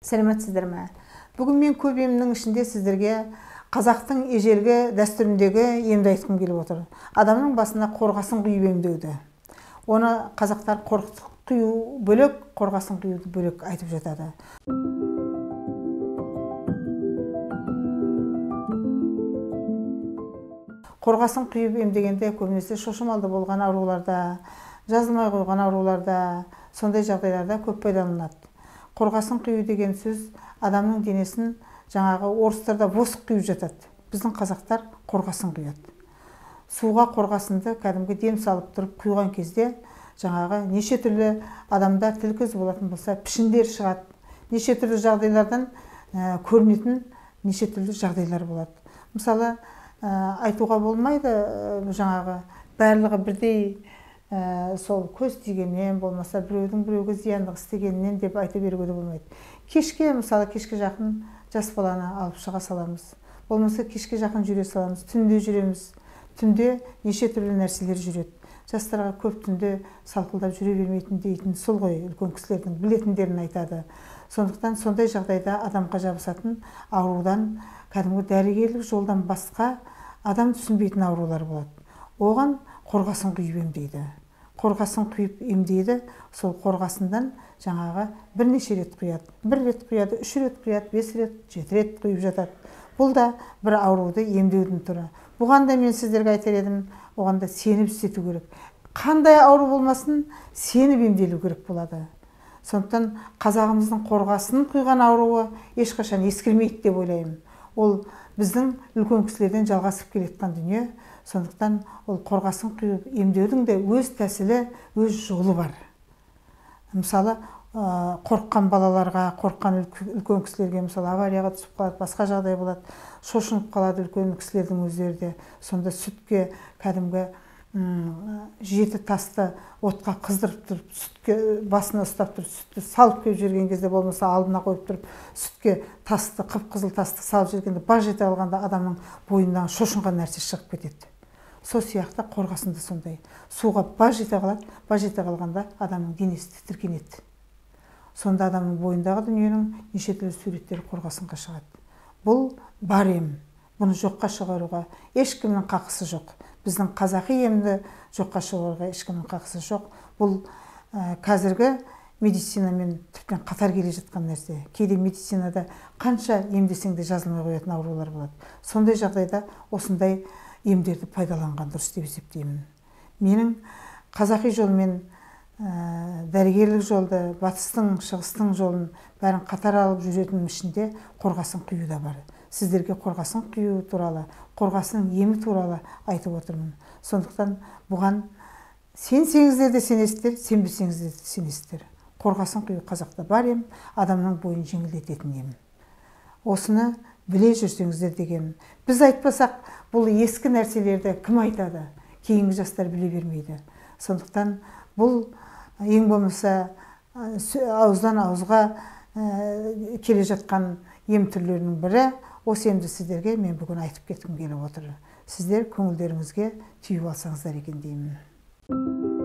Сәлеметсіздер ме? Бүгін мен көп емнің ішінде сіздерге қазақтың ежелгі дәстүріндегі емді айтқым келіп отыр. Адамның басына қорғасын құйып емдеуді. Оны қазақтар қорқытып құю бөлек, қорғасын құюды бөлек айтып жатады. Қорғасын құйып емдегенде көбінесе шошымалды болған ауруларда, жазылмай қойған ауруларда, сондай жағдайларда көп пайдаланылады. Қорғасын құю деген сөз адамның денесін жаңағы орыстарда воск құйып жатады. Біздің қазақтар қорғасын құяды. Суға қорғасынды кәдімгі дем салып тұрып құйған кезде жаңағы неше түрлі адамда тіл көз болатын болса пішіндер шығады. Неше түрлі жағдайлардан көрінетін неше түрлі жағдайлар болады. Мысалы, айтуға болмайды, жаңағы барлығы бірдей сол көз тигеннен болмаса біреудің біреуге зияндық істегенінен деп айта беруге де болмайды. Кешке, мысалы, кешке жақын жас баланы алып шыға саламыз. Болмаса кешке жақын жүре саламыз, түнде жүреміз. Түнде неше түрлі нәрселер жүреді. Жастарға көп түнде салқылдап жүре бермейтін дейтін сол ғой, үлкен кісілердің білетіндерін айтады. Сондықтан сондай жағдайда адамға жабысатын аурудан, кәдімгі дәрігерлік жолдан басқа адам түсінбейтін аурулар болады. Оған қорғасын құйып емдейді. Қорғасын құйып емдейді, сол қорғасындан жаңағы бірнеше рет құяды. Бір рет құяды, 3 рет құяды, 5 рет, 7 рет құйып жатады. Бұл да бір ауруды емдеудің түрі. Бұған да мен сіздерге айтар едім, оған да сеніп істету керек. Қандай ауру болмасын, сеніп емделу керек болады. Сондықтан қазағымыздың қорғасын құйған ауруы ешқашан ескірмейді деп ойлаймын. Ол біздің үлкен кісілерден жалғасып келе жатқан дүние. Сондықтан ол қорғасын құйып емдеудің де өз тәсілі, өз жолы бар. Мысалы, қорыққан балаларға, қорыққан үлкен кісілерге, мысалы, аварияға түсіп қалады, басқа жағдай болады, шошынып қалады үлкен кісілердің өздері де. Сонда сүтке кәдімгі 7 тасты отқа қыздырып тұрып, сүтке басына ұстап тұрып, сүтті салып келіп жүрген кезде, болмаса алдына қойып тұрып, сүтке тасты, қып-қызыл тасты салып жүргенде, баж ете алғанда адамның бойынан шошынған нәрсе шығып кетеді. Сол сияқты қорғасын да сондай. Суға баж ете қалады, баж ете қалғанда адамның денесі тітіркенеді. Сонда адамның бойындағы дүниенің неше түрлі суреттері қорғасынға шығады. Бұл бар ем. Бұны жоққа шығаруға ешкімнің қақысы жоқ. Біздің қазақи емді жоққа шығаруға ешкімнің қақысы жоқ. Бұл қазіргі медицинамен тіптен қатар келе жатқан нәрсе. Кейде медицинада қанша емдесең де жазылмай қоятын аурулар болады. Сондай жағдайда осындай емдерді пайдаланған дұрыс деп есептеймін. Менің қазақи жолмен, дәрігерлік жолды, батыстың, шығыстың жолын бәрін қатар алып жүретінім ішінде қорғасын құю да бар. Сіздерге қорғасын құю туралы, қорғасының емі туралы айтып отырмын. Сондықтан бұған сенсеңіздер де сенесіздер, сенбесеңіздер де сенесіздер. Қорғасын құю қазақта бар ем, адамның бойын жеңілдететін ем. Осыны біле жүрсеңіздер деген. Біз айтпасақ, бұл ескі нәрселерді кім айтады? Кейінгі жастар біле бермейді. Сондықтан бұл ең болмаса ауыздан ауызға келе жатқан ем түрлерінің бірі. Осы емді сіздерге мен бүгін айтып кеткім келіп отыр. Сіздер көңілдеріңізге түйіп алсаңыздар екен деймін.